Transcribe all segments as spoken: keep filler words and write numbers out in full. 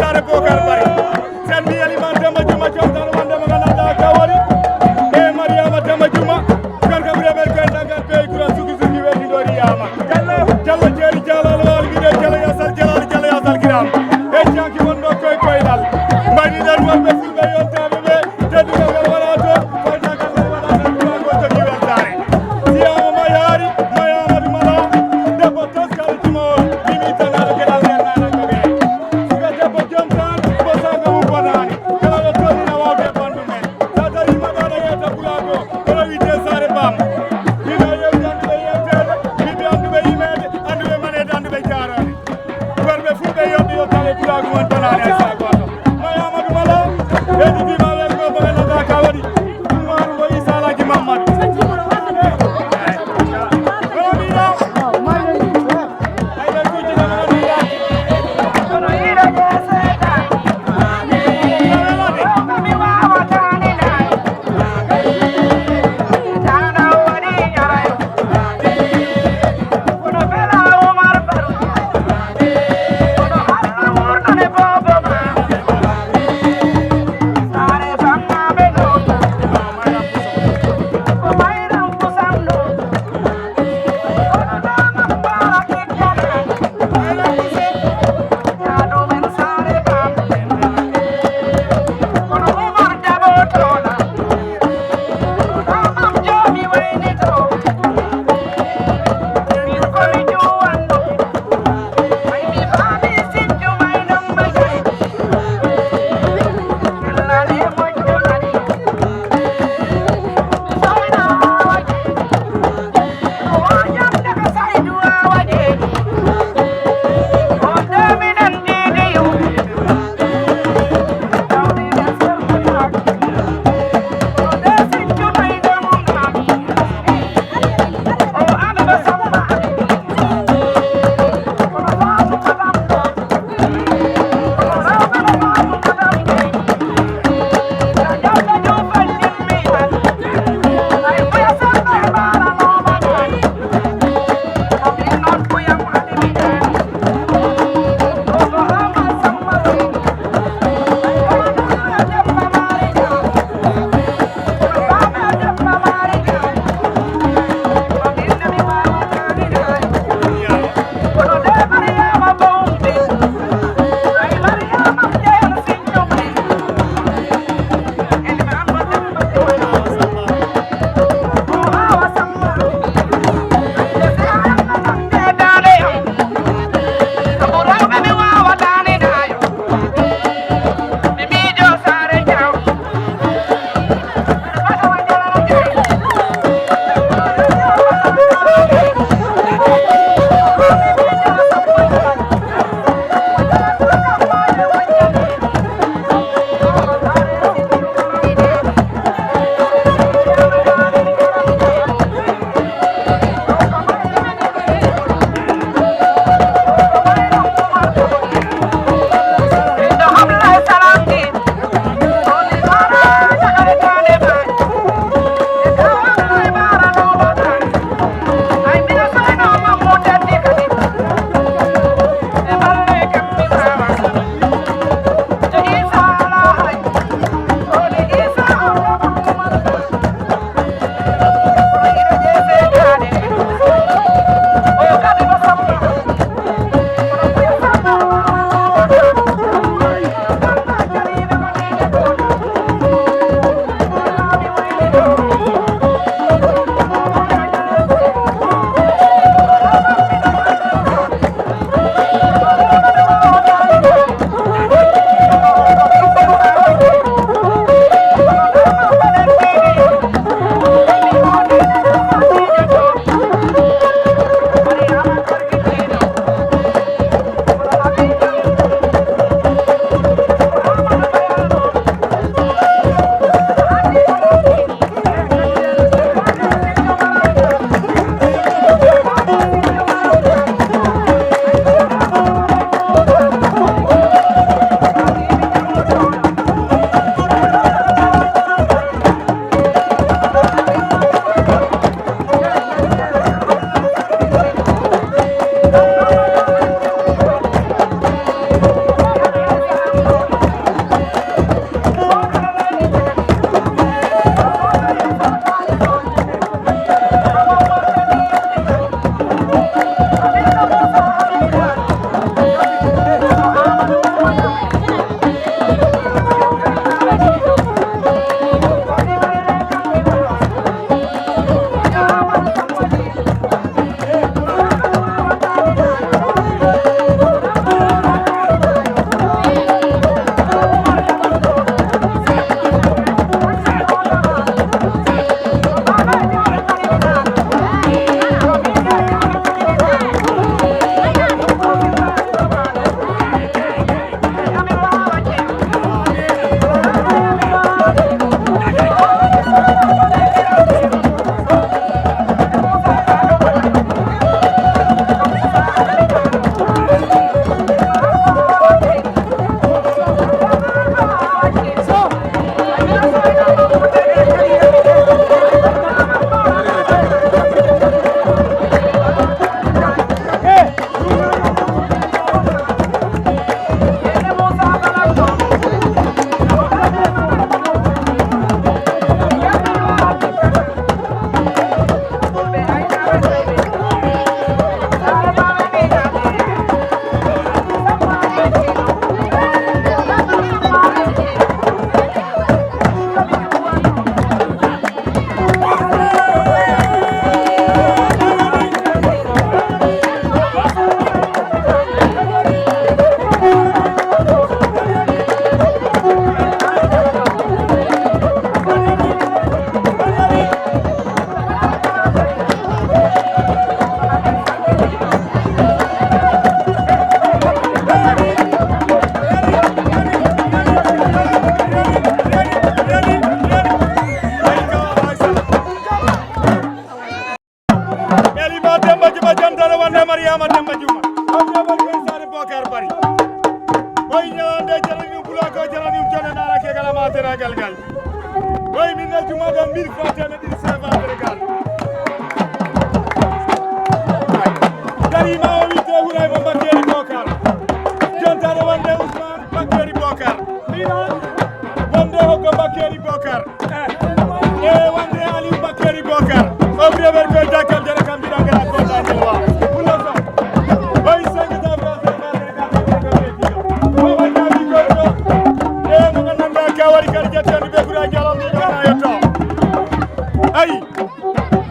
Are Bokar Bari. Sen mi yeli man Demba Juma Jom tan wonde mo ganduɗa ka woni. E Mariama Demba Juma. Kan ka ɓure men koye dagal pey kura suki suki weddinɗo riyama. Jallo jeeri jalal wal mbiɗe jala yasal jalal jala yasal kiram. E janki wonɗo koye koyɗal. Mbayniɗen wonɓe fulɓe yontaɓe ɓe. Teddugal ngal wona toon. Faydagal ngal wona toon. Kura ko jogi weltare. Siyama ma yaari. Ma Amadou Mala. Debbo toskal jumawol. Mimi tagaɗo geɗal ngal nana ko ɓe. Suka debbo jontan. Ko sanga mum bonani. Kala ɗo tolnina wawde e bandu men. Sa darima ɗo aɗa yewta pulaago, kono wiyte Saare Bam. Miɗo yewti annduɓe yewteede, miɗo annduɓe yimeede, annduɓe maneede, annduɓe jaaroode. Worɓe fulɓe yonɓe yo tawe pulaago mon banaani hay saa gooto. Mayo Amadou Mala, hedditiima wiyde ko mo ngannduɗaa ka waɗi. Ɗum waɗi ko Issa Alhaji Mamadou. Kono mbiɗa jarani ɗum pulaaku, jarani ɗum jonde naara ke kala ma tera galgal. Oy min ne jumagal mille francs teemeɗɗe ɗiɗi sefa Sénégal. Darima o wiite Hourayma Bakary Bokar. Jontaɗo wonde Ousmane Bakary Bokar. Wonde hokko Bakary Bokar. E wonde Aliou Bakary Bokar. O brewer koye dakkal jara kam mbiɗa ngara kota nelwa. Pullo so. Oy cinq cent francs sefa Sénégal. O waɗa mi gorko. E mo gandanɗa ka waɗi kadi ƴettande ɓe ɓura jalam ni ɗo na yetto. Ayi.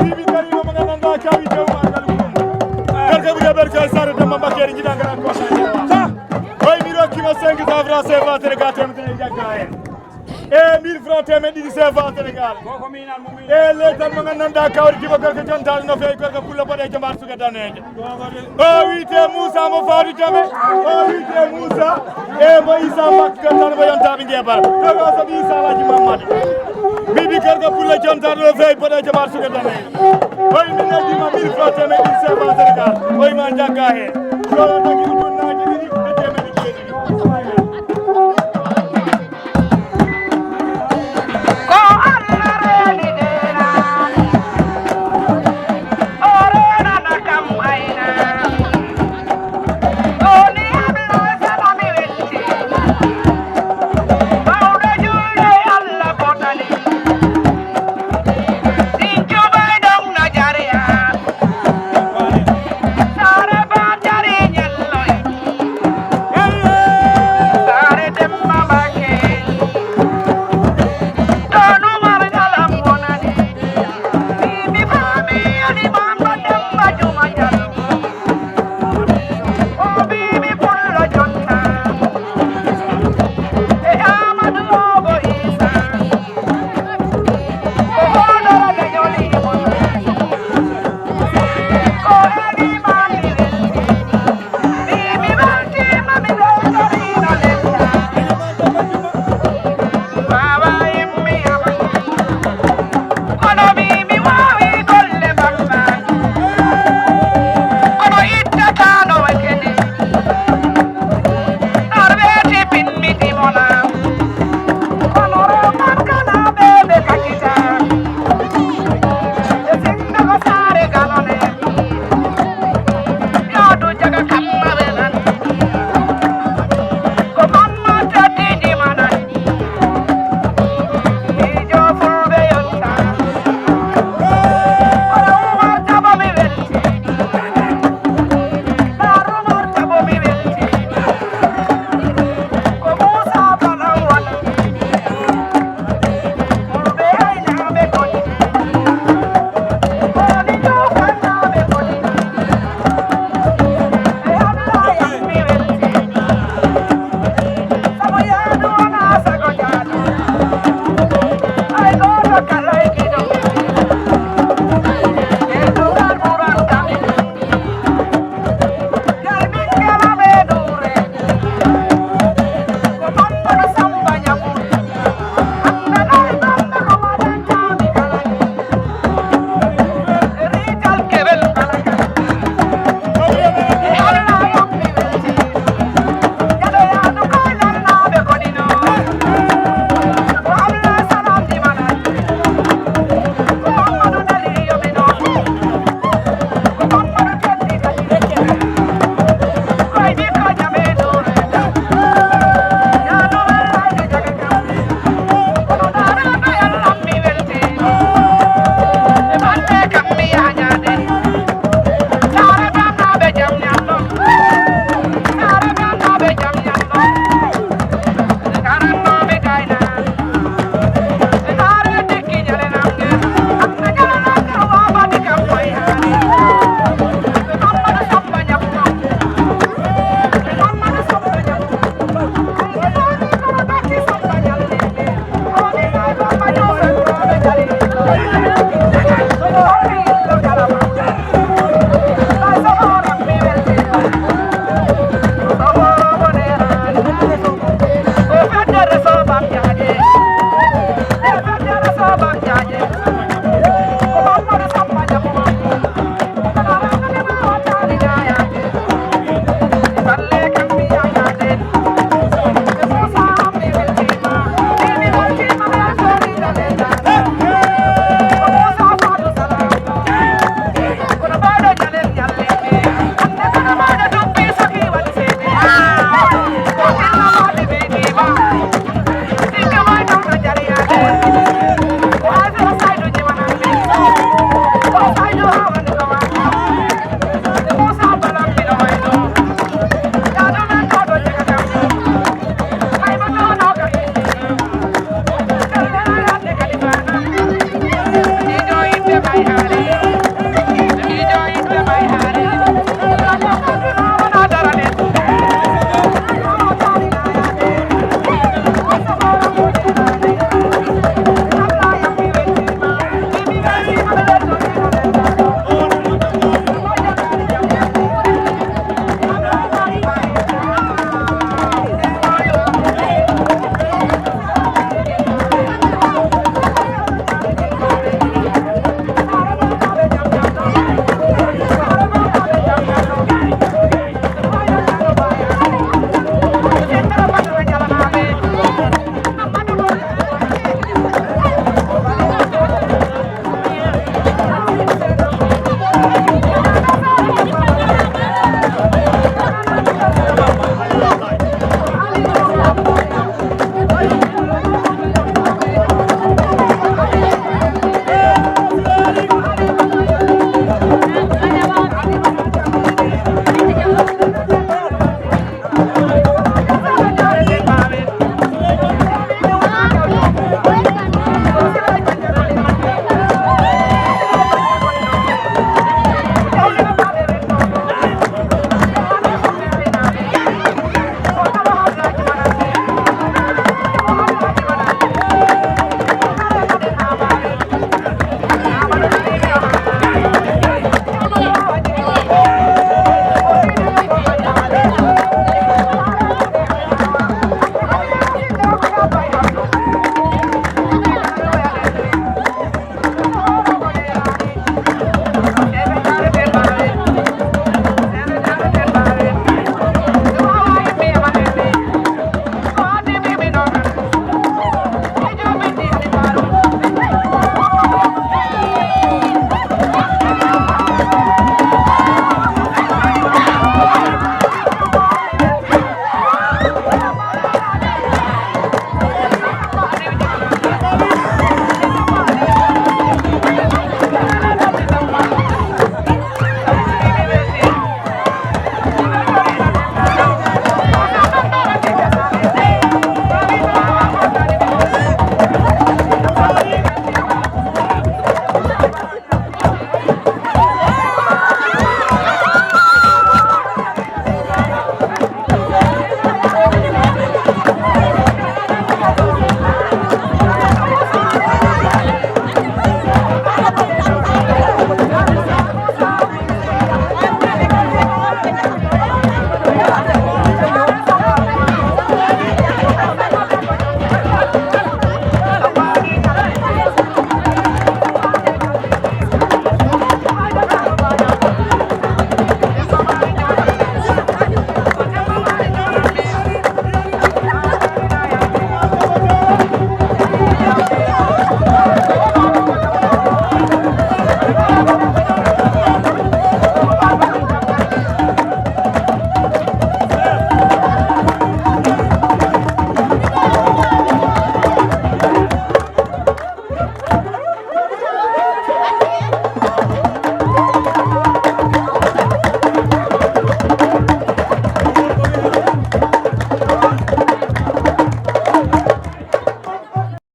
Bibi kadi mo gandanɗa ka wi dew ma kadi ɗum. Garga ɓuri ɓer kay sare demba Bakary jiɗa ngara kota nelwa. Oy mi rokkima cinq cent francs sefa Sénégal temedere jagga hen. E mille francs teemeɗɗe ɗiɗi sefa Sénégal. E leetal mo gandanɗa kawri jiba gorko jontaɗo no fewi gorko pullo boɗejo mbar suka danejo. O wiite Moussa mo faari jame. O wiite Moussa. E mo Issa Mbacke jontaɗo mo yontaɓe jebal. Ɗoga sabi Issa Alaji Mamadou. Bibi gorko pullo jontaɗo no fewi boɗejo mbar suka danejo. Oy min ne dima mille francs teemeɗɗe ɗiɗi sefa Sénégal. Oy ma jagga he. Ɗo tagi